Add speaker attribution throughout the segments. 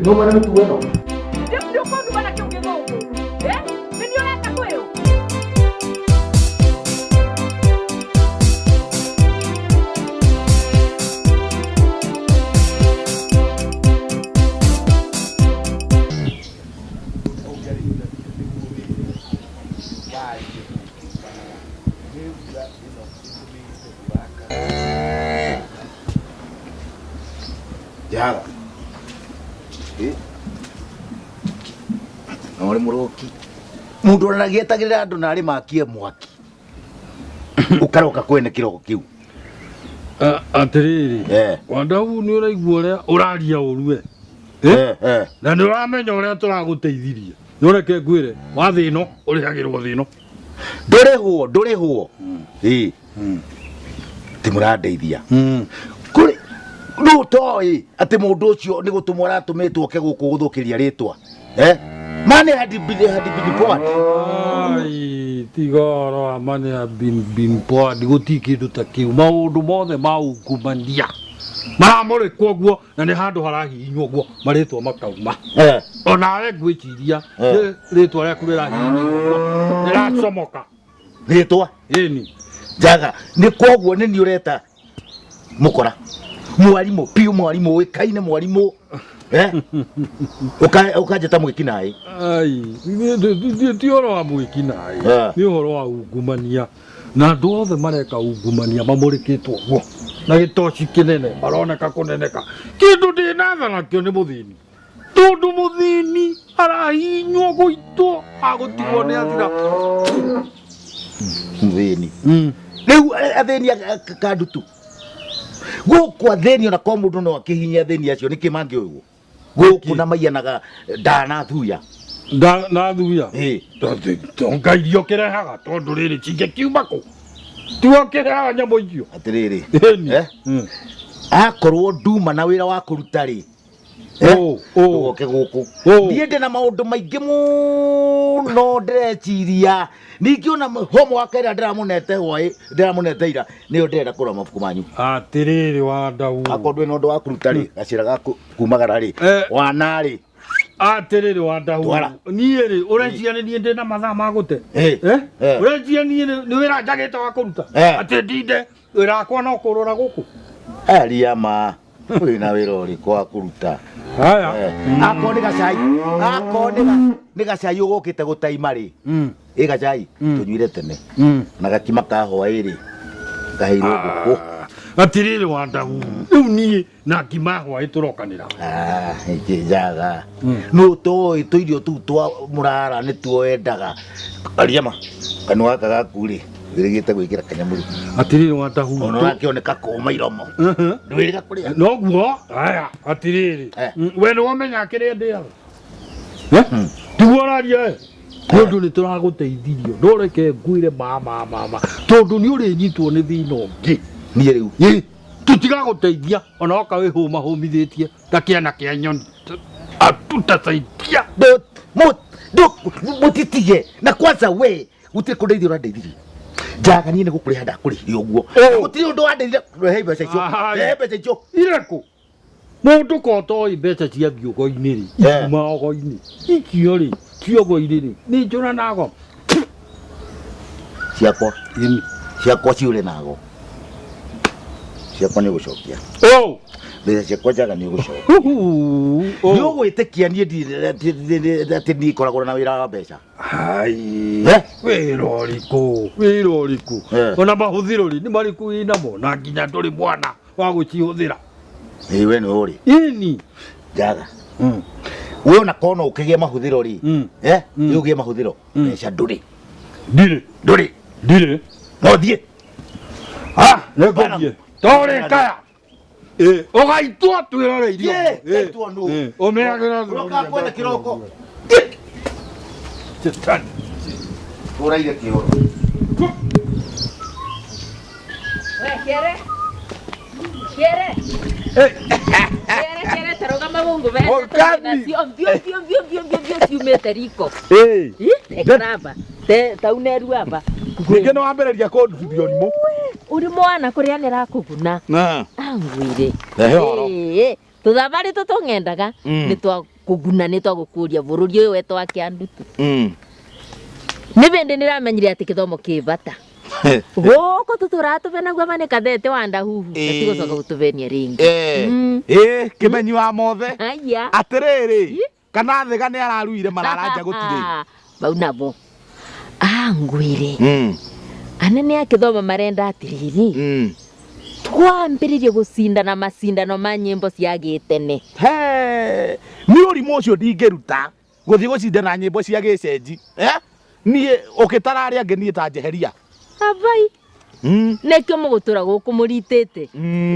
Speaker 1: No mwana mĩtugo ĩno.
Speaker 2: Nĩ ũkũnduma na kĩu gĩthũngũ. Eh? Nĩ niĩ ũreka kwĩrwo?
Speaker 1: Njaga. Eh? Na ũrĩ mũrũki. Mũndũ onanagia etagĩrĩra andũ na arĩ makie mwaki. Ũkaroka kwene kĩroko kĩu.
Speaker 3: Atĩrĩrĩ,
Speaker 1: Eh.
Speaker 3: Wandau, nĩ ũraigua ũrĩa ũraria ũru we?
Speaker 1: Eh, eh.
Speaker 3: Na nĩ ũramenya ũrĩa tũragũteithirie. Nĩ ũreke ngwĩre, wa thĩno ũrĩhagĩrwo thĩno.
Speaker 1: Ndũrĩhwo, ndũrĩhwo. Ĩ. Ti mũrandeithia. Kũrĩ rĩu toĩ atĩ mũndũ ũcio nĩ gũtũmwo aratũmĩtwo oke gũkũ gũthũkĩria rĩtwa. Eh? Money had been poured.
Speaker 3: Ai, tiga ũhoro wa money have been poured, gũtirĩ kĩndũ ta kĩu. Maũndũ mothe ma ungumania maramũrĩkwo ũguo, na nĩ handũ harahihinywo ũguo marĩtwa makauma. Onawe ngwĩciria nĩ rĩtwa rĩaku rĩrahihinywo ũguo, rĩracomoka.
Speaker 1: Rĩtwa?
Speaker 3: Ĩni.
Speaker 1: Njaga, nĩ koguo nĩ niĩ ũreta mũkora. Mwarimũ, piũ mwarimũ, ũĩkaine mwarimũ. Eh? Ũkanjĩta mwĩkinaĩ.
Speaker 3: Ai, ti ũhoro wa mwĩkinaĩ, nĩ ũhoro wa ungumania, na andũ othe mareka ungumania mamũrĩkĩtwo ũguo na gĩtoci kĩnene, maroneka kũneneka. Kĩndũ ndĩnatha nakĩo nĩ mũthĩni, tondũ mũthĩni arahinywo gũitwo agũtigwo nĩ athira.
Speaker 1: Mũthĩni. Rĩu athĩni kandutu. Gũkũ athĩni ona korwo mũndũ no akĩhinyie athĩni acio nĩkĩ mangĩũywo? Gũkũ na maiyanaga nda na thuya.
Speaker 3: Nda na thuya?
Speaker 1: Ĩ.
Speaker 3: Tonga irio kĩrehaga, tondũ rĩrĩ cingĩkiuma kũ? Tiwe ũkĩrehaga nyamũ icio.
Speaker 1: Atĩrĩrĩ.
Speaker 3: Ĩni.
Speaker 1: Eh? Akorwo nduma na wĩra wa kũruta rĩ, ndũgoke gũkũ. Niĩ ndĩ na maũndũ maingĩ mũno ndĩreciria. Ningĩ ona homework ĩrĩa ndĩramũnete hwaĩ, ndĩramũnete ira, nĩyo ndĩrenda kũrora mabuku manyu.
Speaker 3: Atĩrĩrĩ Wandau.
Speaker 1: Akorwo ndũrĩ na ũndũ wa kũruta rĩ, gacĩra ga kumagara rĩ, wana rĩ.
Speaker 3: Atĩrĩrĩ Wandau.
Speaker 1: Twara.
Speaker 3: Niĩ rĩ, ũreciria nĩ niĩ ndĩ na mathaa ma gũte?
Speaker 1: Eh.
Speaker 3: Eh?
Speaker 1: Eh.
Speaker 3: Ũreciria niĩ nĩ wĩra njagĩte wa kũruta?
Speaker 1: Eh.
Speaker 3: Atĩ ndinde wĩra wakwa no kũrũra gũkũ?
Speaker 1: Aria ma, wĩna wĩra ũrĩkũ wa kũruta?
Speaker 3: Haya.
Speaker 1: Eh. Akorwo nĩ gacai, akorwo nĩ gacai ũgũkĩte gũtaima rĩ, ĩ gacai tũnyuire tene na gakima ka hwaĩ rĩ, kaheirwo ngũkũ.
Speaker 3: Atĩrĩrĩ Wandau, rĩu niĩ na ngima hwaĩ tũrokanĩra.
Speaker 1: Ah, ĩkĩ njaga. Nũ toĩ tũirio tũu twa mũrara nĩtuo wendaga. Aria ma, kanua gaka gaku rĩ, wĩrĩgĩte gwĩkĩra kanyamũ rĩ.
Speaker 3: Atĩrĩrĩ Wandau.
Speaker 1: Ona ũrakĩoneka kũma iromo. Ndwĩrĩga kũrĩa.
Speaker 3: Noguo, haya, atĩrĩrĩ. We nĩ wamenya kĩrĩa ndĩaga? Eh? Tiguo ũraria ĩ? Nĩ ũndũ nĩ tũragũteithirio, ndũreke ngwĩre ma ma ma ma, tondũ nĩ ũrĩnyitwo nĩ thĩna ũngĩ.
Speaker 1: Niĩ rĩu?
Speaker 3: Ĩ, tũtigagũteithia ona oka wĩhũma hũmithĩtie ta kĩana kĩa nyoni. Atutasaidia.
Speaker 1: Mũtitige na kwanza we gũtirĩ kũndeithia ũrandeithirie. Njaga, niĩ nĩ gũkũrĩha ndakũrĩhire ũguo. Gũtirĩ ũndũ wandeithia. Rehe mbeca icio. Rehe mbeca icio.
Speaker 3: Irĩkũ? Mũndũ ko toĩ mbeca cia thiũgo-inĩ rĩ, ikuma ogo-inĩ. Icio rĩ, ciongo-inĩ rĩ, nĩ njũra nago.
Speaker 1: Ciakwa. Ciakwa ciũre nago. Ciakwa nĩ ũgũcokia. Mbeca ciakwa, njaga, nĩ ũgũcokia. Nĩ ũgwĩtĩkia niĩ atĩ niĩ ngoragwo na wĩra wa mbeca?
Speaker 3: Hai. Wĩra ũrĩkũ? Wĩra ũrĩkũ? Ona mahũthĩro rĩ, nĩ marĩkũ wĩnamo na nginya ndũrĩ mwana wa gũcihũthĩra?
Speaker 1: Ĩ, we nĩ ũrĩ.
Speaker 3: Ĩni.
Speaker 1: Njaga. We ona korwo no ũkĩgĩe mahũthĩro rĩ, eh, nĩ ũgĩe mahũthĩro, mbeca ndũrĩ.
Speaker 3: Ndirĩ.
Speaker 1: Ndũrĩ.
Speaker 3: Ndirĩ.
Speaker 1: No thiĩ.
Speaker 3: Ah, nĩngũthiĩ. Tũrĩ kaya. Ĩ, ũgaitwo twĩroreirio.
Speaker 1: Ĩ, ngaitwo nũ?
Speaker 3: Ũmeagĩra.
Speaker 1: Ũroka kwene kĩroko.
Speaker 3: Shetani.
Speaker 1: Ũraire kĩoro.
Speaker 2: We, kĩere. Kĩere. Kĩere, kĩere, ta rũgama gũkũ mbeca
Speaker 3: Mũkami.
Speaker 2: nacio mbio mbio mbio mbio mbio mbio ciumĩte riko.
Speaker 4: Ĩĩ.
Speaker 2: Ĩ, ekaramba. Te tauneru amba.
Speaker 4: Ningĩ nĩ wambĩrĩria kũndutithia ũrimũ.
Speaker 2: Ũrĩ mwana kũrĩa nĩ rakũguna.
Speaker 4: Na.
Speaker 2: Angwire.
Speaker 4: Rehe ũhoro.
Speaker 2: Ĩĩ, tũthabarĩ tũtũng'endaga nĩ twa Gũkũguna nĩ twagũkũria bũrũri ũyũ wetwo wa Kĩandutu. Nĩ bĩndĩ nĩramenyire atĩ kĩthomo kĩ bata. Gũkũ tũtũraga tũbenagua ma nĩ kathete wa ndahuhu.
Speaker 1: Ĩĩ.
Speaker 2: Gatigũcoka gũtũbenia rĩngĩ.
Speaker 4: Ĩ kĩmenyi wa mothe.
Speaker 2: Aya.
Speaker 4: Atĩrĩrĩ, kana thĩga nĩ araruire mararanja gũtirĩ.
Speaker 2: Bau nabo. Angwĩre. Anene a kĩthomo marenda atĩrĩrĩ. Twambĩrĩrie gũcindana macindano ma nyĩmbo cia gĩtene.
Speaker 4: He, nĩ ũrimũ ũcio ndingĩruta gũthiĩ gũcindana nyĩmbo cia gĩcenji. Eh? Niĩ ũkĩtara arĩa angĩ niĩ ta njeheria.
Speaker 2: Abai. Nĩkĩo mũgũtũra gũkũ mũritĩte.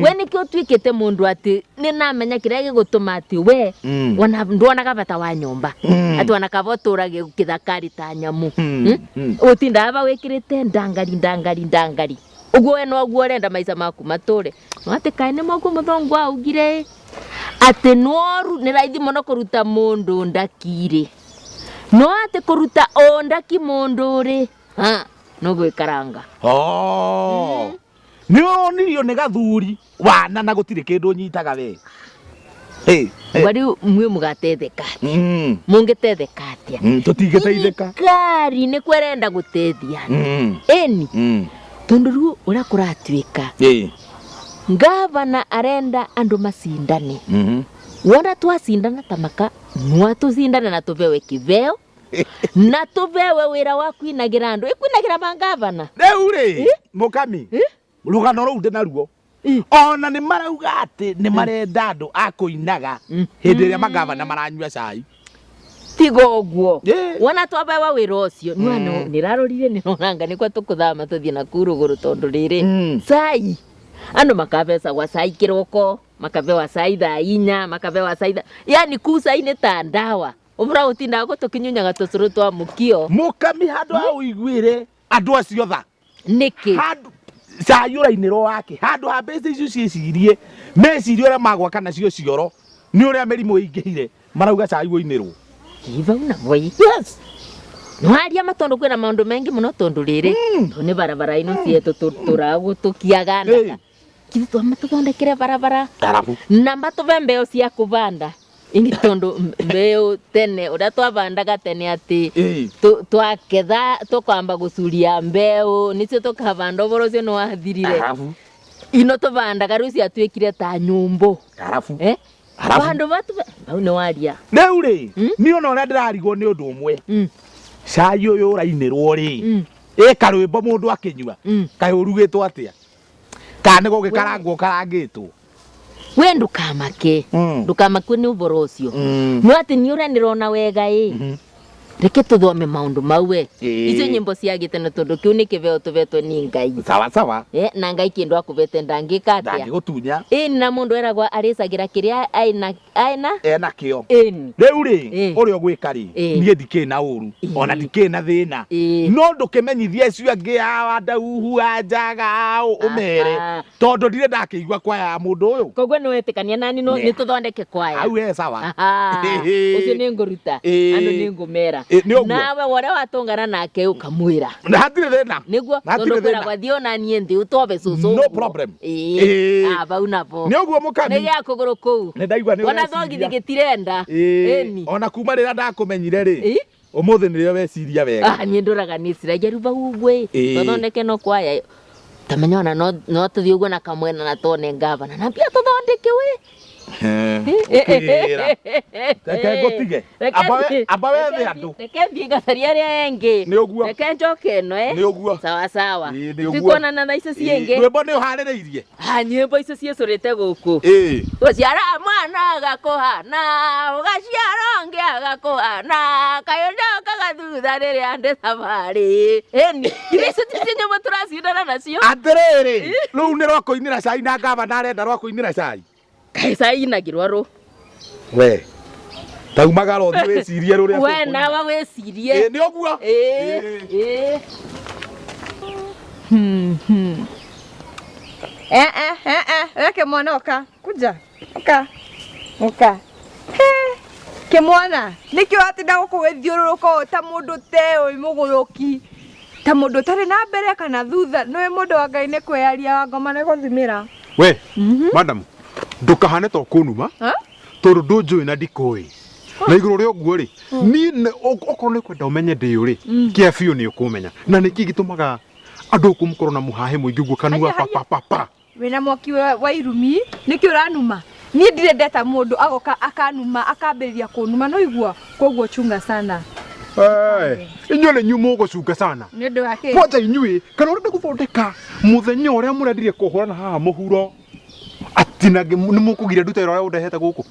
Speaker 2: We nĩkĩo ũtuĩkĩte mũndũ atĩ nĩnamenya kĩrĩa gĩgũtũma atĩ we ona ndwonaga bata wa nyũmba. Atĩ ona kaba ũtũrage kĩthakari ta nyamũ. Ũtindaga ba wĩkĩrĩte ndangari ndangari ndangari. Ũguo we noguo ũrenda maica maku matũre. No atĩ kaĩ nĩ moguo mũthũngũ augire atĩ noru nĩ raithi mũno kũruta mũndũ ndaki-rĩ. No atĩ kũruta ũ ndaki mũndũ rĩ, ha, no gwĩkaranga.
Speaker 4: Oh. Nĩ ũronirio nĩ gathuri wana na gũtirĩ kĩndũ ũnyitaga we. Hey, hey.
Speaker 2: Ũguo rĩu mwĩ mũgatetheka atĩa? Mũngĩtetheka atĩa?
Speaker 4: Tũtingĩteithĩka.
Speaker 2: Thirikari nĩ kwerenda gũteithia andũ. Ĩni. Tondũ rĩu ũrĩa kũratuĩka, ngavana arenda andũ macindane. Wona twacindana ta maka, no tũcindane na tũbewe kĩbeo, na tũbewe wĩra wa kwinagĩra andũ. Ĩkwinagĩra mangavana.
Speaker 4: Rĩu rĩ, mũkami, rũgano rũu ndĩ naruo. Ona nĩ marauga atĩ nĩ marenda andũ a kũinaga hĩndĩ ĩrĩa mangavana maranyua cai.
Speaker 2: Tiga ũguo. Wona twabewa wĩra ũcio, nĩ nĩrarorire nĩronanga nĩkwa tũkũthama tũthiĩ na kuu rũgũrũ tondũ rĩrĩ, cai. Andũ makabecagwa cai kĩroko, makabewa cai thaa inya, makabewa cai thaa, yani kuu cai nĩ ta ndawa. Ũbura gũtindaga gũtũkinyunyaga tũcũrũ twa mũkio.
Speaker 4: Mũkami handũ ha ũiguĩre andũ acio tha.
Speaker 2: Nĩkĩ?
Speaker 4: Handũ cai ũrainĩrwo wake, handũ ha mbeca icio ciĩcirie, mecirie ũrĩa magwaka nacio cioro, nĩ ũrĩa mĩrimũ ĩingĩhire, marauga cai ũinĩrwo.
Speaker 2: Kĩbau na voi.
Speaker 4: Yes.
Speaker 2: Nĩwaria ma tondũ kwĩna maũndũ maingĩ mũno tondũ rĩrĩ, tondũ nĩ barabara ino cietũ tũragũtũkiaga ndaka. Kithu twamatũthondekere barabara.
Speaker 4: Arabu.
Speaker 2: Na matũbe mbeo cia kũbanda. Ingi tondũ mbeo tene, ũrĩa twabandaga tene atĩ twaketha tũkamba gũcuria mbeo, nĩcio tũkabanda ũboro ũcio nĩwathirire.
Speaker 4: Arabu.
Speaker 2: Ino tũbandaga rĩu ciatuĩkire ta nyũmbũ.
Speaker 4: Arabu.
Speaker 2: Arabu. Bandũ batũbe, hau nĩwaria.
Speaker 4: Rĩu rĩ, niĩ ona ũrĩa ndĩrarigwo nĩ ũndũ ũmwe. Cai ũyũ ũrainĩrwo rĩ, ĩ karwĩmbo mũndũ akĩnyua, kaĩ ũrugĩtwo atĩa? Kana nĩ gũgĩkarangwo ũkarangĩtwo?
Speaker 2: We ndũkamake. Ndũkamakue nĩ ũboro ũcio. No atĩ niĩ ũrĩa ndĩrona wega ĩ, reke tũthome maũndũ mau we. Icio nyĩmbo cia gĩtene tondũ kĩu nĩ kĩbeo tũbetwo nĩ Ngai.
Speaker 4: Sawa sawa.
Speaker 2: Na Ngai kĩndũ akũbete ndangĩka atĩa?
Speaker 4: Ndangĩgũtunya.
Speaker 2: Ĩni na mũndũ eragwo arĩcagĩra kĩrĩa aina aina
Speaker 4: ena kĩo.
Speaker 2: Ĩni.
Speaker 4: Rĩu rĩ, ũrĩa ũgwĩka rĩ, niĩ ndikĩrĩ na ũru, ona ndikĩrĩ na thĩna. No ndũkĩmenyithie acio angĩ a Wandauhu, a Njaga, ũmere, tondũ ndirĩ ndakĩigua kwaya ya mũndũ ũyũ.
Speaker 2: Koguo nĩ wetĩkania nani no nĩ tũthondeke kwaya.
Speaker 4: Hau he sawa.
Speaker 2: Ũcio nĩ ngũruta. Andũ nĩ ngũmera.
Speaker 4: Nĩ ũguo.
Speaker 2: Nawe ũrĩa watũngana nake ũkamwĩra.
Speaker 4: Na hatirĩ thĩna.
Speaker 2: Nĩguo,
Speaker 4: Hatirĩ
Speaker 2: tondũ
Speaker 4: thĩna.
Speaker 2: kwĩragwo thiĩ ona niĩ nthĩ ũtobe cũcũ
Speaker 4: No
Speaker 2: ũguo.
Speaker 4: problem.
Speaker 2: Bau napo.
Speaker 4: Nĩ ũguo mũkami.
Speaker 2: Nĩ gĩa kũgũrũ kũu.
Speaker 4: Nĩ ndaigua nĩ
Speaker 2: Ona
Speaker 4: ũreciria.
Speaker 2: thogithi gĩtirenda. Ĩni.
Speaker 4: Ona kuma rĩrĩa ndakũmenyire rĩ, ũmũthĩ nĩrĩo weciria wega.
Speaker 2: Niĩ ndũraga nĩciragia rĩu bau ũguo ĩ. Tũthondeke no kwaya. Tamenya ona no tũthiĩ ũguo na kamwena na tuone ngavana. Na pia tũthondeke we.
Speaker 4: Ũkĩra. Reke ngũtige. Amba wethe andũ.
Speaker 2: Reke thiĩ ngacarie arĩa engĩ.
Speaker 4: Nĩ ũguo.
Speaker 2: Reke njoke ĩno
Speaker 4: Nĩ ũguo.
Speaker 2: Sawa sawa.
Speaker 4: Nĩ ũguo.
Speaker 2: Tikuonana thaa icio ciĩngĩ.
Speaker 4: Rwĩmbo nĩ ũharĩrĩirie?
Speaker 2: Nyĩmbo icio ciĩcũrĩte gũkũ. Gũciara mwana agakũhana, ũgaciara ũngĩ agakũhana, kaĩ ũnjokaga thutha rĩrĩa ndĩ thabarĩ. Ĩni, ithuĩ icio ticio nyĩmbo tũracindana nacio.
Speaker 4: Atĩrĩrĩ, rũu nĩ rwa kũinĩra cai na ngavana arenda rwa kũinĩra cai.
Speaker 2: Kaĩ cai inagĩrwo rũ?
Speaker 4: We, taumagara ũthiĩ wĩcirie rũrĩa
Speaker 2: We
Speaker 4: tũkũina.
Speaker 2: nawe wĩcirie.
Speaker 4: Nĩ ũguo.
Speaker 5: Weke mwana oka. Kuja. Oka. Oka. He. Kĩmwana, nĩkĩ ũratinda gũkũ gĩthiũrũrũka ũũ ta mũndũ ũteũĩ mũgũrũki? Ta mũndũ ũtarĩ na mbere kana thutha? Nĩũĩ mũndũ wa Ngai nĩ kwĩyaria wa ngoma nĩ gũthimĩra.
Speaker 6: We, madam, ndũkahane ta ũkũnuma, tondũ ndũnjũĩ na ndikũĩ. Na igũrũ rĩa ũguo rĩ, niĩ okorwo nĩ kwenda ũmenye ndĩ ũ rĩ, kĩa biũ nĩ ũkũmenya. Na nĩkĩ gĩtũmaga andũ gũkũ mũkorwo na mũhahĩ mũingĩ ũguo kanua
Speaker 5: Haya,
Speaker 6: pa pa pa pa.
Speaker 5: Wĩna mwaki wa irumi nĩkĩ ũranuma? Niĩ ndirĩ ndeta mũndũ agoka akanuma akambĩrĩria kũnuma no igua koguo chunga sana.
Speaker 6: Eh, inyuĩ nĩ inyuĩ mũgũcunga sana.
Speaker 5: Nĩ ũndũ wa kĩ?
Speaker 6: Kwanja inyuĩ kana ũrenda gũthondeka mũthenya ũrĩa mũrendirie kũhũrana haha mũhuro atĩ na nĩ mũkũgiria ndute wĩra ũrĩa ũndehete gũkũ.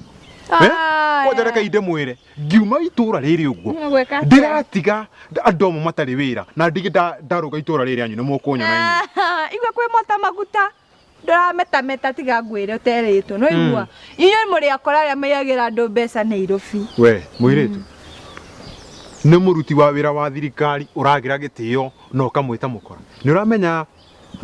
Speaker 6: Eh?
Speaker 5: Ah,
Speaker 6: Kwanja reke ndĩmwĩre ngiuma itũra rĩrĩ ũguo
Speaker 5: Ũgwĩka atĩa?
Speaker 6: ndĩratiga andũ amwe matarĩ wĩra na ndigĩ ndarũga itũra rĩrĩ rĩanyu nĩ mũkũnyona inyuĩ.
Speaker 5: Ah, igua kwĩ mota maguta ndũrametameta tiga ngwĩre ũterĩtwo no igua inyuĩ mũrĩ akora arĩa maiyagĩra andũ mbeca Nairobi.
Speaker 6: We mũirĩtu nĩ mũruti wa wĩra wa thirikari ũragĩra gĩtĩo na ũkamwĩta mũkora. Nĩ ũramenya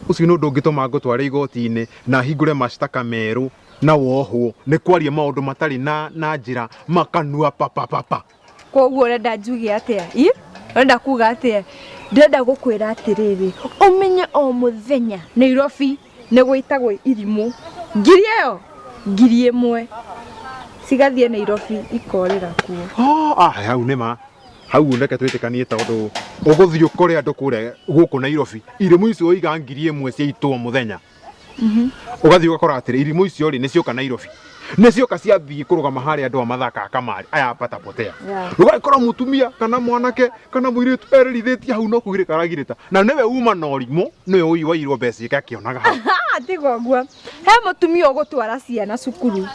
Speaker 6: ũcio nĩ ũndũ ũngĩtũma ngũtware igoti-inĩ na hingũre mashtaka merũ na wohwo nĩ kwaria maũndũ matarĩ na njĩra makanua papapapa.
Speaker 5: Koguo ũrenda njuge atĩa? Ĩ? Ũrenda kuga atĩa? Ndĩrenda gũkwĩra atĩrĩrĩ, ũmenye o mũthenya Nairobi nĩ gwĩtagwo irimũ. Ngiri ĩyo 1000 cigathiĩ Nairobi ikorĩra kuo.
Speaker 6: Oh, ah, hau nĩ ma hau reke twĩtĩkanie tondũ ũgũthiĩ ũkore andũ kũrĩa gũkũ Nairobi irimũ icio ũiga 1000 ciaitwo mũthenya ũgathiĩ ũgakora atĩrĩ irimũ icio rĩ nĩ cioka Nairobi nĩ cioka ciathiĩ kũrũgama harĩa andũ a mathakaga kamarĩ aya patapotea
Speaker 5: Yeah.
Speaker 6: ũgakora mũtumia kana mwanake kana mũirĩtu erĩrithĩtie hau no kũgirĩka aragirĩta na nĩwe uma na ũrimũ nĩwe ũi wairwo mbeca ike akĩonaga hau.
Speaker 5: Ah, tiga ũguo he mũtumia ũgũtwara ciana cukuru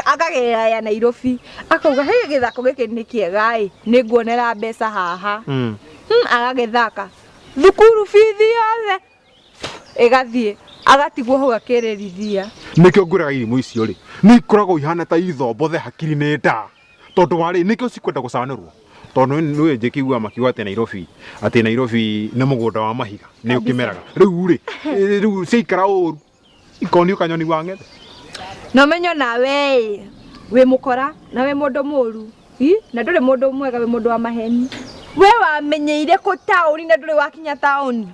Speaker 5: akagerera ya Nairobi akauga hĩ gĩthako gĩkĩ nĩ kĩega ĩ nĩ nguonera mbeca haha. Agagĩthaka thukuru bithi yothe ĩgathiĩ agatigwo hau akĩrĩrithia.
Speaker 6: Nĩkĩo ngwĩraga irimũ icio rĩ nĩ ikoragwo ihana ta ithombothe hakiri nĩ nda tondũ warĩ nĩkĩo cikwenda gũcanũrwo tondũ nĩ njĩkĩigua makiuga atĩ Nairobi atĩ Nairobi nĩ mũgũnda wa mahiga nĩ ũkĩmeraga rĩu rĩ rĩu ciaikara ũru ikonio kanyoni wa ng'ethe.
Speaker 5: Na ũmenye nawe ĩ wĩ mũkora na wĩ mũndũ mũru I? Na ndũrĩ mũndũ mwega wĩ mũndũ wa maheni. We wamenyeire kũ taũni na ndũrĩ wakinya taũni?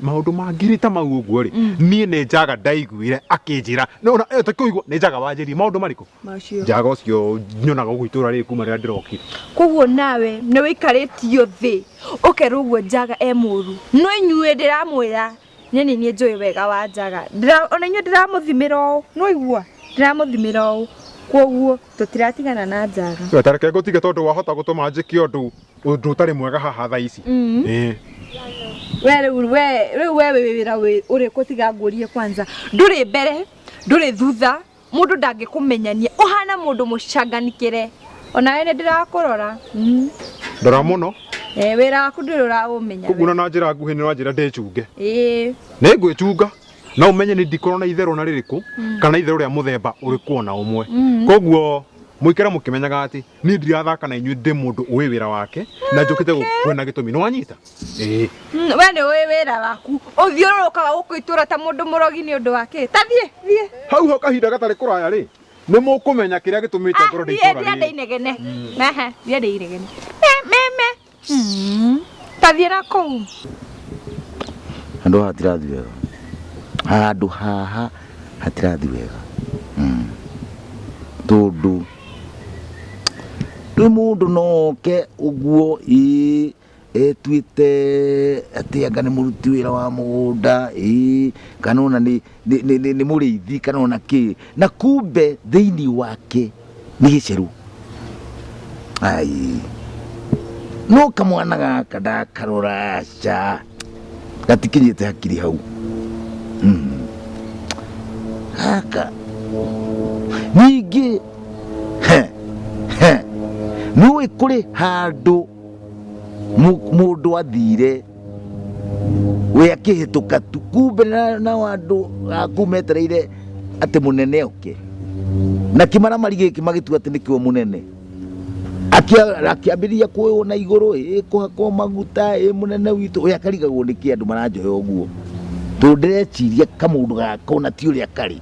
Speaker 6: Maũndũ ma ngiri ta mau ũguo rĩ niĩ nĩ njaga ndaiguire akĩnjĩra no na tũkĩigua nĩ njaga wanjĩrie maũndũ marĩkũ
Speaker 5: macio
Speaker 6: njaga ũcio nyonaga gũkũ itũra rĩrĩ kuma rĩrĩa ndĩrokire.
Speaker 5: Koguo nawe nĩ wĩikarĩtio thĩ ũkerwo ũguo njaga e mũru no inyuĩ ndĩramwĩra niĩ nĩ niĩ njũĩ wega wa njaga ona inyuĩ ndĩramũthimĩra ũũ no igua ndĩramũthimĩra ũũ koguo tũtiratigana na njaga.
Speaker 6: Ta reke ngũtige tondũ wahota gũtũma njĩke ũndũ ũndũ ũtarĩ mwega haha thaa ici.
Speaker 5: We rĩu we rĩu we wĩ wĩra ũrĩkũ tiga ngũrie kwanza ndũrĩ mbere ndũrĩ thutha mũndũ ndangĩkũmenyania ũhana mũndũ mũcanganikĩre onawe nĩ ndĩrakũrora.
Speaker 6: Ndora mũno.
Speaker 5: Wĩra waku ndũrĩ ũraũmenya.
Speaker 6: Koguo na njĩra nguhĩ nĩ ũranjĩra ndĩchunge.
Speaker 5: Ĩĩ.
Speaker 6: Nĩ ngwĩchunga na ũmenye nĩ ndikorwo na itherũ na rĩrĩkũ kana itherũ rĩa mũthemba ũrĩkũ ona ũmwe. Koguo mũikare mũkĩmenyaga atĩ niĩ ndirathaka na inyuĩ ndĩ mũndũ ũĩ wĩra wake na njũkĩte gũkũ na gĩtũmi nĩ wanyita. Ĩĩ.
Speaker 5: We nĩ ũĩ wĩra waku ũthiũrũrũkaga gũkũ itũra ta mũndũ mũrogi nĩ ũndũ wa kĩ? Ta thiĩ thiĩ.
Speaker 6: Hau ho kahinda gatarĩ kũraya rĩ nĩ mũkũmenya kĩrĩa gĩtũmĩte ngorwo ndĩ itũra
Speaker 5: Thiĩ
Speaker 6: rĩrĩ.
Speaker 5: ndĩ inegene. Ehe, thiĩ ndĩ inegene. Me me. Ta thiĩ na kũu.
Speaker 1: Handũ haha hatirathiĩ wega. Handũ haha hatirathiĩ wega. Tondũ rĩu mũndũ no oke ũguo ĩĩ etuĩte atĩ anga nĩ mũruti wĩra wa mũgũnda ĩĩ kana ona nĩ mũrĩithi kana ona kĩ na kumbe thĩinĩ wake nĩ gĩcerũ. Ai no kamwana gaka ndakarora aca gatikinyĩte hakiri hau. Gaka ningĩ he he nĩũĩ kũrĩ handũ mũndũ athire we akĩhĩtũka tu kumbe na andũ aku metereire atĩ mũnene oke na kĩmaramari gĩkĩ magĩtua atĩ nĩkĩo mũnene akĩambĩrĩria kuoywo na igũrũ ĩ kũhakwo maguta ĩ mũnene witũ we akarigagwo nĩkĩ andũ maranjoya ũguo tondũ ndĩreciria kamũndũ gaka ona ti ũrĩa karĩ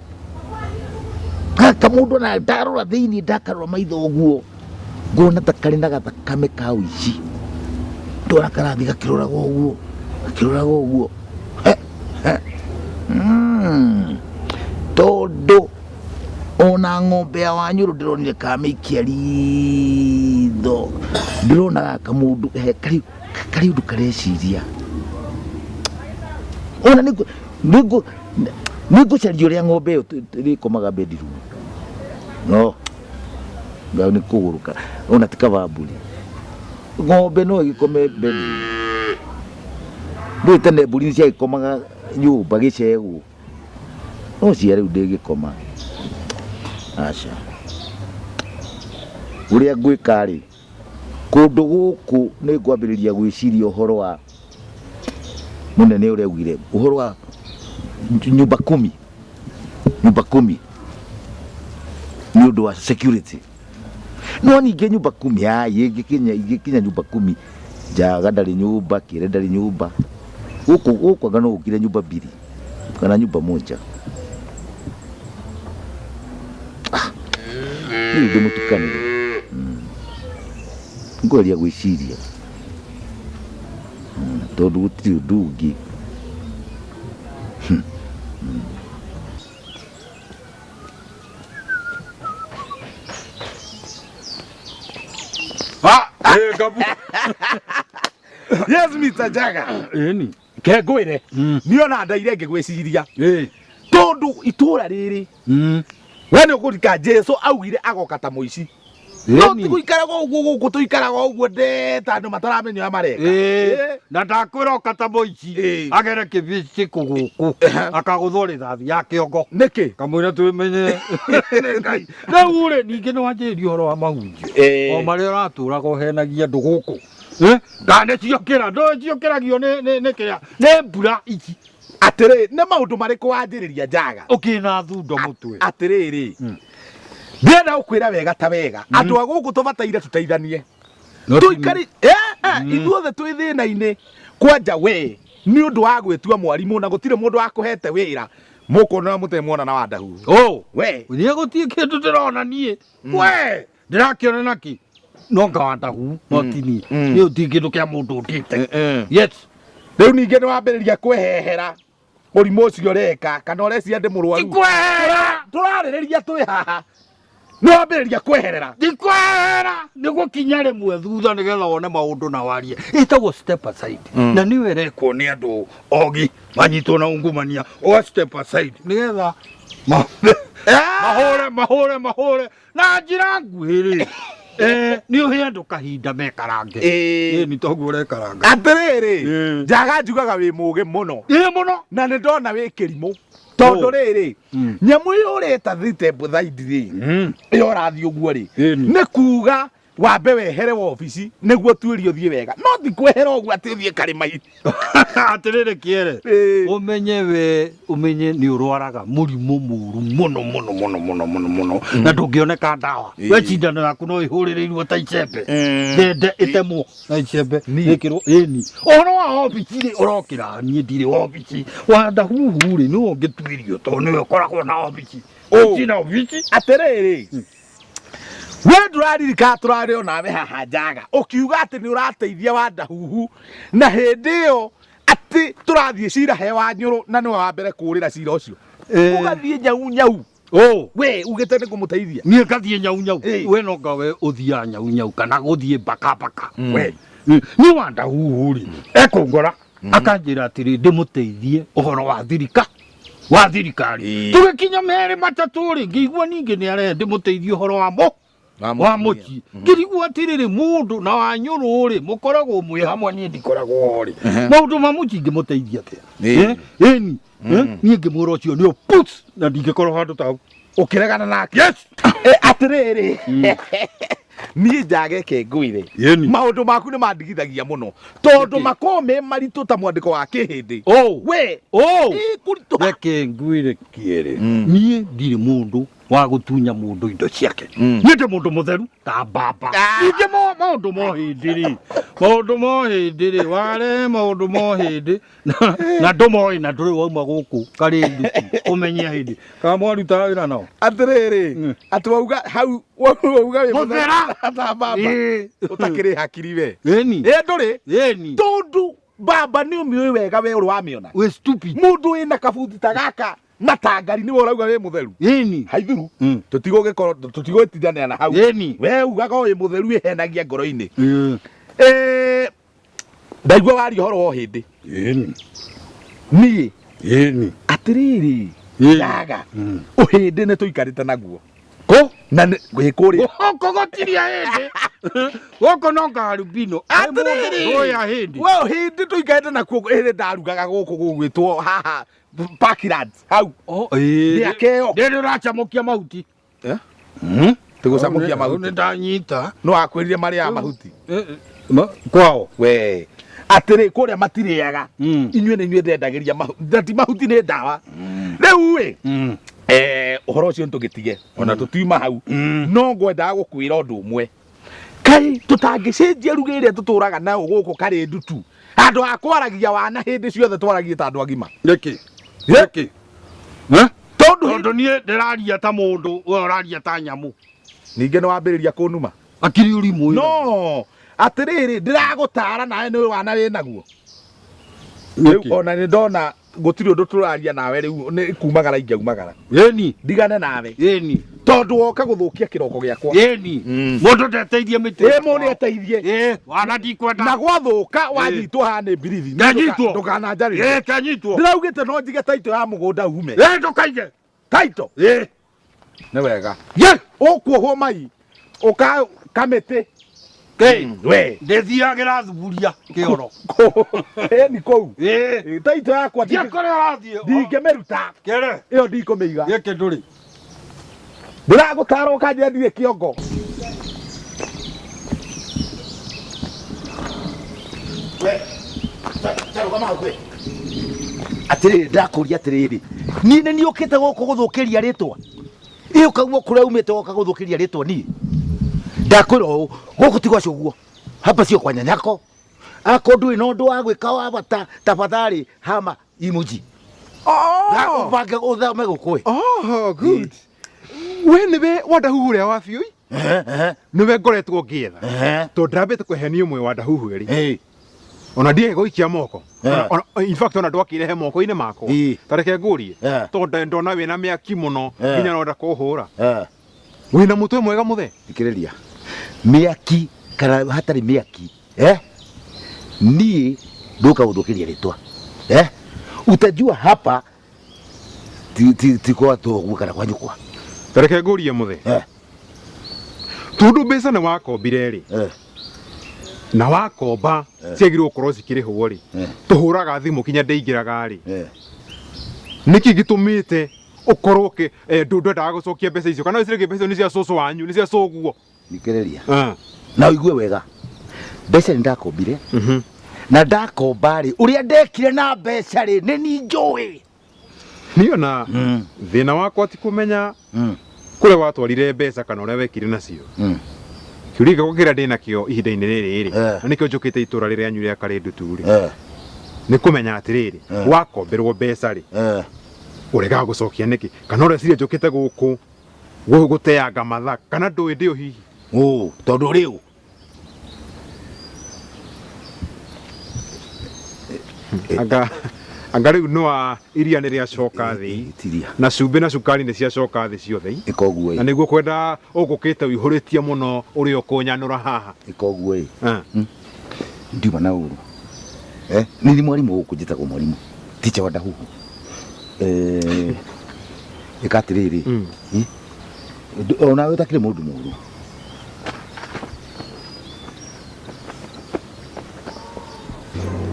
Speaker 1: gaka mũndũ ona ndarora thĩinĩ ndakarora maitho ũguo ngona ta karĩ na gathakame ka ũici ndona karathiĩ gakĩroraga ũguo gakĩroraga ũguo He, he. Tondũ Ona ng'ombe ya Wanyũrũ ndĩronire kamĩikia ritho. Ndĩrona gaka mũndũ he karĩ karĩ ũndũ kareciria. Ona nĩ nĩ nĩngũcaria ũrĩa ng'ombe ĩyo ĩrĩkomaga bedroom. No ngau nĩ kũgũrũka ona ti kaba mbũri. Ng'ombe no ĩgĩkome bedroom. Ndũĩ tene mbũri nĩ ciagĩkomaga nyũmba gĩcegũ. No cia rĩu ndĩgĩkoma. Aca. Ũrĩa ngwĩka rĩ, kũndũ gũkũ nĩ ngwambĩrĩria gwĩciria ũhoro wa mũnene ũrĩa augire, ũhoro wa nyumba kumi, nyumba kumi nĩ ũndũ wa security. No ningĩ nyumba kumi, ai, ĩngĩkinya, ĩngĩkinya nyumba kumi, Njaga ndarĩ nyũmba, Kĩere ndarĩ nyũmba. Gũkũ, gũkũ anga no gũkire nyumba mbiri kana nyumba moja. Ah, rĩu ndĩ mũtukanĩre. Ngũgeria gwĩciria tondũ gũtirĩ ũndũ ũngĩ.
Speaker 3: Ah, eh, Gabu.
Speaker 4: Yes, Mr. Jaga.
Speaker 3: Ĩni.
Speaker 4: Ke ngwĩre, niĩ ona ndaire ngĩgwĩciria.
Speaker 3: Ĩ.
Speaker 4: Tondũ itũra rĩrĩ, we nĩ ũkũrika Jesu augire agoka ta mũici. No ti gũikaraga ũguo gũkũ tũikaraga ũguo ndee ta andũ mataramenya ũrĩa mareka.
Speaker 3: Ĩĩ. Na ndakwĩra oka ta mũici
Speaker 4: Ĩĩ.
Speaker 3: agere kĩbicikũ gũkũ akagũthwo rĩthathi ya kĩongo
Speaker 4: Nĩkĩ?
Speaker 3: kamwĩra twĩmenye
Speaker 4: Ngai.
Speaker 3: rĩu rĩ ningĩ nĩ wanjĩrĩria ũhoro wa mahunjio
Speaker 4: Ĩĩ.
Speaker 3: o marĩa ũratũraga ũhenagia andũ gũkũ Eh, kana nĩciokĩra ndũĩ ciokĩragio nĩ nĩ- nĩ kĩrĩa nĩ mbura ici
Speaker 4: Atĩrĩ, nĩ maũndũ marĩkũ wanjĩrĩria Njaga?
Speaker 3: Ũkĩna thundo mũtwe.
Speaker 4: Atĩrĩrĩ, ndĩrenda gũkwĩra wega ta wega, andũ a gũkũ tũbataire tũteithanie. Tũikari, ithuothe twĩ thĩna-inĩ. Kwanja we, nĩ ũndũ wa gwĩtua mwarimũ na gũtirĩ mũndũ wakũhete wĩra, mũkona mũtarĩ muona na Wandahuhu.
Speaker 3: Oh.
Speaker 4: We.
Speaker 3: Niĩ gũtirĩ kĩndũ ndĩrona niĩ. We. Ndĩrakĩona nakĩ? No ngawandahu, no ti niĩ. Niĩ gũtirĩ kĩndũ kĩa mũndũ ũndĩte. Yes.
Speaker 4: Rĩu ningĩ nĩ wambĩrĩria kwĩhehera mũrimũ ũcio ũreka kana ũreciria ndĩ mũrwaru.
Speaker 3: Ndikwehera.
Speaker 4: Tũrarĩrĩria twĩ haha. Nĩ wambĩrĩria kweherera.
Speaker 3: Ndikwehera. Nĩ gũkinya rĩmwe thutha nĩgetha wone maũndũ na warie. Ĩtagwo step aside. Na nĩyo ĩrekwo nĩ andũ ogĩ manyitwo na ungumania. Ũga step aside nĩgetha mahũre mahũre mahũre na njĩra nguhĩ rĩ eh, nĩ ũhe andũ kahinda mekarange
Speaker 4: Ĩĩ.
Speaker 3: Ĩĩ, nĩ toguo ũrekaranga
Speaker 4: Atĩrĩrĩ,
Speaker 3: Ĩĩ.
Speaker 4: Njaga njugaga wĩ mũgĩ mũno.
Speaker 3: Ĩĩ mũno.
Speaker 4: Na nĩ ndona wĩ kĩrimũ. Tondũ
Speaker 3: Oh.
Speaker 4: rĩrĩ, nyamũ ĩyo ũreta thite thaidi rĩ, ĩyo ũrathiĩ ũguo rĩ,
Speaker 3: Ĩni.
Speaker 4: nĩ kuga wambe wehere wobici nĩguo tuĩrie ũthiĩ wega. No ti kwehera ũguo atĩ ũthiĩ karĩma-inĩ.
Speaker 3: Atĩrĩrĩ kĩere,
Speaker 4: Ĩĩ.
Speaker 3: ũmenye we ũmenye nĩ ũrwaraga mũrimũ mũru mũno mũno mũno mũno mũno mũno na ndũngĩoneka ndawa. We cindano yaku no ĩhũrĩrĩirwo ta icembe ndende ĩtemwo na icembe ĩkĩrwo ĩni. Ũhoro wa obici rĩ ũrokĩra niĩ ndirĩ obici Wandahuhu rĩ nĩwe ũngĩtuĩrio tondũ nĩwe ũkoragwo na obici.
Speaker 4: Ũ.
Speaker 3: Ici na obici.
Speaker 4: Atĩrĩrĩ, we ndũraririkana tũrarĩ o nawe haha Njaga ũkiuga atĩ nĩ ũrateithia Wandahuhu na hĩndĩ ĩyo atĩ tũrathiĩ cira he Wanyũrũ na nĩwe wa mbere kũũrĩra cira ũcio. Ũgathiĩ nyau nyau.
Speaker 3: Ũ.
Speaker 4: We ugĩte nĩ ngũmũteithia.
Speaker 3: Niĩ ngathiĩ nyau nyau.
Speaker 4: Ĩĩ.
Speaker 3: We no ngawe ũthiaga nyau nyau kana gũthiĩ mbaka mbaka. We. Niĩ Wandahuhu rĩ ekũngora akanjĩra atĩrĩ ndĩmũteithie ũhoro wa thirika wa thirikari. Tũgĩkinya merĩ matatũ rĩ ngĩigua ningĩ nĩ arehe ndĩmũteithie ũhoro wa mũ wa mũciĩ ngĩrigwo atĩrĩrĩ mũndũ na wanyũrũ rĩ mũkoragwo mwĩ hamwe niĩ ndikoragwo ho rĩ maũndũ ma mũciĩ ingĩmũteithia atĩa? Ĩni niĩ ngĩmwĩra ũcio nĩ ũputs na ndingĩkorwo handũ ta hau.
Speaker 4: Ũkĩregana nake?
Speaker 3: Yes.
Speaker 4: Atĩrĩrĩ, niĩ njage ke ngwĩre
Speaker 3: Yeni.
Speaker 4: maũndũ maku nĩ mandigithagia mũno tondũ
Speaker 3: Nĩkĩ?
Speaker 4: makoragwo me maritũ ta mwandĩko wa kĩhĩndĩ.
Speaker 3: Oh.
Speaker 4: We.
Speaker 3: Oh.
Speaker 4: Ĩ, kũritũha.
Speaker 3: Reke ngwĩre kĩerĩ niĩ ndirĩ mũndũ wa gũtunya mũndũ indo ciake. Niĩ ndĩ mũndũ mũtheru ta mbamba. Ningĩ maũndũ mo hĩndĩ rĩ maũndũ mo hĩndĩ rĩ warehe maũndũ mo hĩndĩ na ndũmoĩ na ndũrĩ wauma gũkũ karĩ nduku ũmenye hĩndĩ kana mwarutaga wĩra nao.
Speaker 4: Atĩrĩrĩ, atĩ wauga hau wauga wĩ
Speaker 3: Mũthera.
Speaker 4: ta mbamba.
Speaker 3: Ĩĩ.
Speaker 4: Ũtakĩrĩ hakiri we.
Speaker 3: Ĩni.
Speaker 4: Ĩ ndũrĩ. Matangari nĩwe ũrauga wĩ mũtheru.
Speaker 1: Ĩni.
Speaker 4: Haithuru. Tũtigũgĩkorwo tũtigũtindanĩra na hau.
Speaker 1: Ĩni.
Speaker 4: We ugaga wĩ mũtheru wĩhenagia ngoro-inĩ. Ndaigua waria ũhoro wa ũhĩndĩ.
Speaker 3: Ĩni.
Speaker 4: Niĩ
Speaker 3: Ĩni.
Speaker 4: atĩrĩrĩ
Speaker 3: Ĩni.
Speaker 4: ndaga ũhĩndĩ nĩ tũikarĩte naguo.
Speaker 3: Kũ?
Speaker 4: Na nĩ gwĩ kũrĩa.
Speaker 3: Gũkũ gũtirĩ hĩndĩ. Gũkũ no ngarubino.
Speaker 4: Atĩrĩrĩ.
Speaker 3: Ndũya hĩndĩ.
Speaker 4: We ũhĩndĩ tũikarĩte nakuo hĩndĩ ndarugaga gũkũ gũgwĩtwo haha Parklands hau.
Speaker 3: Oh, ĩĩ.
Speaker 4: Mĩaka ĩyo.
Speaker 3: Ndĩrĩ ũracamũkia mahuti.
Speaker 4: Eh? Tũgũcamũkia mahuti.
Speaker 3: Nĩ ndanyita.
Speaker 4: No akwĩrire marĩaga mahuti.
Speaker 3: Kwao.
Speaker 4: We. Atĩrĩ kũrĩa matirĩaga. Inyuĩ nĩ inyuĩ ndendagĩria mahuti. Na ti mahuti nĩ ndawa. Rĩu ĩ. Ũhoro ũcio nĩ tũgĩtige. Ona tũtiuma hau. No ngwendaga gũkwĩra ũndũ ũmwe. Kai tũtangĩcenjia ruga ĩrĩa tũtũraga nayo gũkũ karĩ ndutu. Handũ ha kwaragia wana hĩndĩ ciothe twaragie ta andũ agima.
Speaker 3: Nĩkĩ? Nĩkĩ?
Speaker 4: Tondũ
Speaker 3: Tondũ niĩ ndĩraria ta mũndũ, we ũraria ta nyamũ.
Speaker 4: Ningĩ nĩ wambĩrĩria kũnuma.
Speaker 3: Akiri ũrimũ.
Speaker 4: No, atĩrĩrĩ, ndĩragũtara nawe nĩ wana wĩ naguo. Rĩu ona nĩ ndona gũtirĩ ũndũ tũraria nawe rĩu nĩ kumagara ingĩaumagara.
Speaker 3: Ĩni.
Speaker 4: Ndigane nawe.
Speaker 3: Ĩni.
Speaker 4: Tondũ woka gũthũkia kĩroko gĩakwa.
Speaker 3: Ĩni. Mũndũ ndeteithie mĩtĩ.
Speaker 4: Ĩ mũndũ nĩeteithie.
Speaker 3: Ĩ, wana ndikwenda.
Speaker 4: Na gwathũka wanyitwo haha nĩ mbirithi.
Speaker 3: Ndanyitwo.
Speaker 4: Ndũkananjarĩrie.
Speaker 3: Ĩ, kanyitwo.
Speaker 4: Ndĩraugĩte no njige taito ya mũgũnda ume.
Speaker 3: Ĩ, ndũkaige.
Speaker 4: Taito.
Speaker 3: Ĩ.
Speaker 4: Nĩ wega.
Speaker 3: Ye.
Speaker 4: Ũkuohwo mai. Ũka kamĩtĩ.
Speaker 3: Kĩ.
Speaker 4: We.
Speaker 3: Ndĩthiagĩra thuburia kĩoro.
Speaker 4: Ĩni kũu.
Speaker 3: Ĩ.
Speaker 4: Taito yakwa
Speaker 3: Thiĩ kũrĩa ũrathiĩ.
Speaker 4: ndingĩmĩruta.
Speaker 3: Kĩre.
Speaker 4: Ĩyo ndikũmĩiga.
Speaker 3: Gĩkĩ ndũrĩ.
Speaker 4: Ndĩragũtara ũkanjĩra ndirĩ kĩongo.
Speaker 1: Atĩrĩrĩ, ndakũria atĩrĩrĩ, niĩ nĩ niĩ ũkĩte gũkũ gũthũkĩria rĩtwa? Ĩ ũkauma kũrĩa umĩte woka gũthũkĩria rĩtwa niĩ? Ndakwĩra ũũ, gũkũ ti gwa cũguo, hapa sio kwa nyanyako. Akorwo ndũrĩ na ũndũ wa gwĩka wa bata, tafadhali hama imuji. Na ũbange ũthame gũkũ ĩ.
Speaker 6: Oh, good. We nĩwe Wandahuhu ũrĩa wa biũ? Nĩwe ngoretwo ngĩetha. Tondũ ndambĩte kũhenia ũmwe Wandahuhu erĩ. Ona ndiaĩ gũikia moko. In fact ona ndwakĩrehe moko-inĩ makwa. Ta reke ngũrie. Tondũ ndona wĩna mĩaki mũno nginya no kũhũra. Wĩna mũtwe mwega mũthee?
Speaker 1: Thikĩrĩria. Mĩaki kana hatarĩ mĩaki, Niĩ ndũka gũthũkĩria rĩtwa. Utajua hapa ti kwa thoguo kana kwa nyũkwa.
Speaker 6: Ta reke ngũrie mũthee. Tondũ mbeca nĩ wakombire rĩ, na wakomba ciagĩrĩirwo gũkorwo cikĩrĩhwo rĩ, tũhũraga thimũ kinya ndĩingĩraga rĩ, nĩkĩ gĩtũmĩte ũkorwo ndwendaga gũcokia mbeca icio, kana wĩciragia mbeca icio nĩ cia cũcũ wanyu, nĩ cia cũguo?
Speaker 1: Thikĩrĩria. Na ũigue wega, mbeca nĩ ndakombire, na ndakomba rĩ, ũrĩa ndekire na mbeca rĩ, nĩ niĩ njũĩ.
Speaker 6: Niĩ ona thĩna wakwa ti kũmenya kũrĩa watwarire mbeca kana ũrĩa wekire nacio. Kĩũria gĩakwa kĩrĩa ndĩnakĩo ihinda-inĩ rĩrĩ rĩ, na nĩkĩo njũkĩte itũra rĩrĩ rĩanyu rĩa Karĩndutu rĩ, nĩ kũmenya atĩrĩrĩ, wakomberwo mbeca rĩ, ũregaga gũcokia nĩkĩ? Kana ũreciria njũkĩte gũkũ gũteanga mathaa kana ndũĩ ndĩo hihi?
Speaker 1: Ũ, tondũ rĩu
Speaker 6: Anga anga rĩu nĩ wa iria nĩ rĩacoka thĩ na cumbĩ na cukari nĩ ciacoka thĩ ciothe.
Speaker 1: Ĩka ũguo ĩ.
Speaker 6: Na nĩguo kwenda ũgũkĩte ũihũrĩtie mũno ũrĩa ũkũnyanũra haha.
Speaker 1: Ĩka ũguo ĩ. Ndiuma na ũru. Nĩ niĩ mwarimũ gũkũ njĩtagwo mwarimũ. Teacher wa Ndahuhu. Ĩka atĩrĩrĩ. Onawe ũtakĩrĩ mũndũ mũru.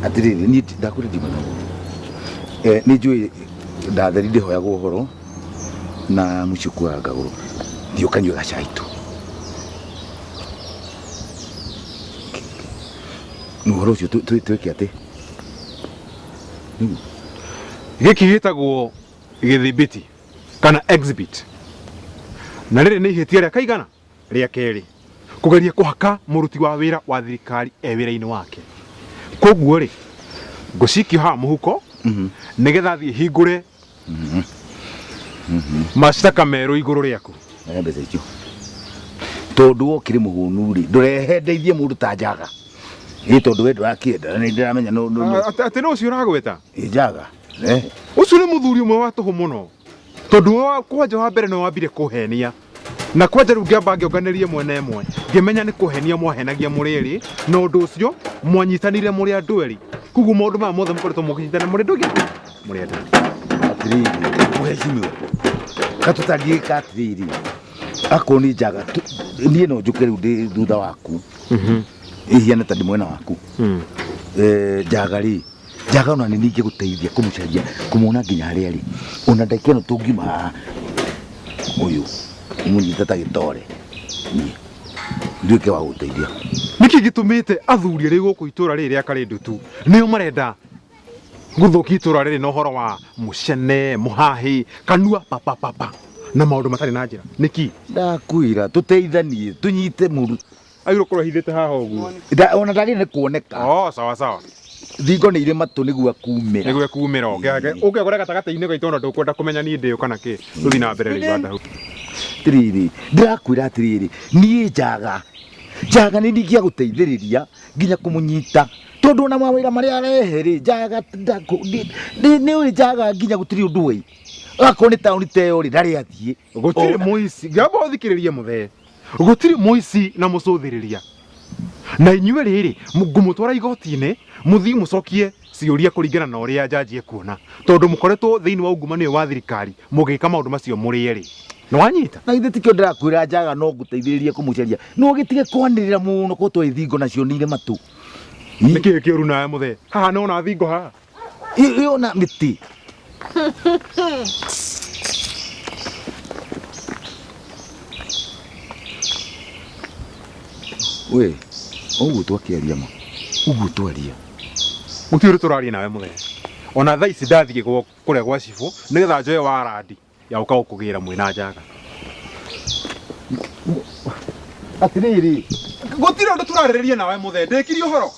Speaker 1: Atĩrĩrĩ, niĩ ndakwĩra ndiuma na ũru. Nĩ njũĩ ndatheri ndĩhoyagwo ũhoro na mũciĩ ũkuaga ngagũrũ. Thiĩ ũkanyue gacai tu. Nĩ ũhoro ũcio twĩke atĩ?
Speaker 6: Gĩkĩ gĩtagwo gĩthibiti kana exhibit. Na rĩrĩ nĩ ihĩtia rĩa kaigana? Rĩa kerĩ. Kũgeria kũhaka mũruti wa wĩra wa thirikari e wĩra-inĩ wake. Koguo rĩ, ngũcikio haha mũhuko nĩgetha thiĩ hingũre mashtaka merũ igũrũ rĩaku.
Speaker 1: Oya mbeca icio. Tondũ wokire mũhũnu rĩ, ndũrehe ndeithie mũndũ ta njaga. Ĩ tondũ we ndũrakĩenda, na nĩ ndĩramenya no, no, no.
Speaker 6: Atĩ nũ ũcio ũragweta?
Speaker 1: Ĩ njaga. Eh.
Speaker 6: Ũcio nĩ mũthuri ũmwe wa tũhũ mũno. Tondũ wa kwanja wa mbere nĩ wambire kũhenia. Na kwanja rĩu ngĩamba ngĩonganĩria mwena ĩmwe. Ngĩmenya nĩ kũhenia mwahenagia mũrĩ erĩ na ũndũ ũcio mwanyitanire mũrĩ andũ erĩ. Koguo maũndũ maya mothe mũkoretwo mũkĩnyitana mũrĩ ndũgĩ mũrĩ andũ erĩ.
Speaker 1: Atĩrĩrĩ, mũhecimiwa, katũtangĩka atĩrĩrĩ, akorwo nĩ njaga, niĩ no njũke rĩu ndĩ thutha waku. Ihiane ta ndĩ mwena waku. Eh, njaga rĩ, njaga ona nĩ ningĩ gũteithia kũmũcaria, kũmuona nginya harĩa arĩ. Ona ndagĩka ĩno tũngiuma haha, ũyũ ũmũnyite ta gĩtore, niĩ nduĩke wa gũteithia.
Speaker 6: Nĩkĩ gĩtũmĩte athuri arĩa gũkũ itũra rĩrĩ rĩa Karĩndutu nĩo marenda gũthũkia itũra rĩrĩ na ũhoro wa mũcene, mũhahĩ, kanua papapapa na maũndũ matarĩ na njĩra? Nĩkĩ?
Speaker 1: Ndakwĩra tũteithanie, tũnyite mũndũ.
Speaker 6: Agĩrĩirwo gũkorwo ehithĩte haha ũguo.
Speaker 1: Ona ndagĩrĩire nĩ kuoneka.
Speaker 6: Oh, sawa sawa.
Speaker 1: Thingo nĩ irĩ matũ nĩguo akumĩra.
Speaker 6: Nĩguo akumĩra. Ũngĩakora gatagatĩ-inĩ gaitũ ona ndũkwenda kũmenya niĩ ndĩ ũ kana kĩ. Tũthiĩ na mbere rĩu Wandahu.
Speaker 1: Atĩrĩrĩ, ndĩrakwĩra atĩrĩrĩ, niĩ njaga. Njaga nĩ ndingĩagũteithĩrĩria nginya kũmũnyita. Tondũ ona mawĩra marĩa arehe rĩ, njaga nĩ ũĩ njaga nginya gũtirĩ ũndũ ũĩ. Akorwo nĩ taũni ta ĩyo rĩ, ndarĩ athiĩ.
Speaker 6: Gũtirĩ mũici, ngĩamba ũthikĩrĩrie mũthee. Gũtirĩ mũici na mũcũthĩrĩria. Na inyuĩ rĩrĩ, ngũmũtwara igoti-inĩ, mũthiĩ mũcokie ciũria kũringana na ũrĩa njanji ekuona. Tondũ mũkoretwo thĩinĩ wa ungumania ũyũ wa thirikari mũgĩka maũndũ macio mũrĩ erĩ. Nĩ wanyita?
Speaker 1: Na githĩ tikĩo ndĩrakwĩra njaga no ngũteithĩrĩrie kũmũcaria. No ũgĩtige kwanĩrĩra mũno korwo tũĩ thingo nacio nĩ irĩ matũ.
Speaker 6: Nĩ kĩĩ kĩũru nawe mũthee? Haha nĩ wona thingo haha?
Speaker 1: Ĩyo na mĩtĩ. We, ũguo twakĩaria ma. Ũguo twaria.
Speaker 6: Gũtirĩ ũndũ tũraria nawe mũthee. Ona thaa ici ndathiĩ kũrĩa gwa cibũ nĩgetha njoe warandi ya gũka gũkũgĩra mwĩ na njaga.
Speaker 1: Atĩrĩrĩ.
Speaker 6: Gũtirĩ ũndũ tũrarĩrĩria nawe mũthee, ndĩkirie ũhoro.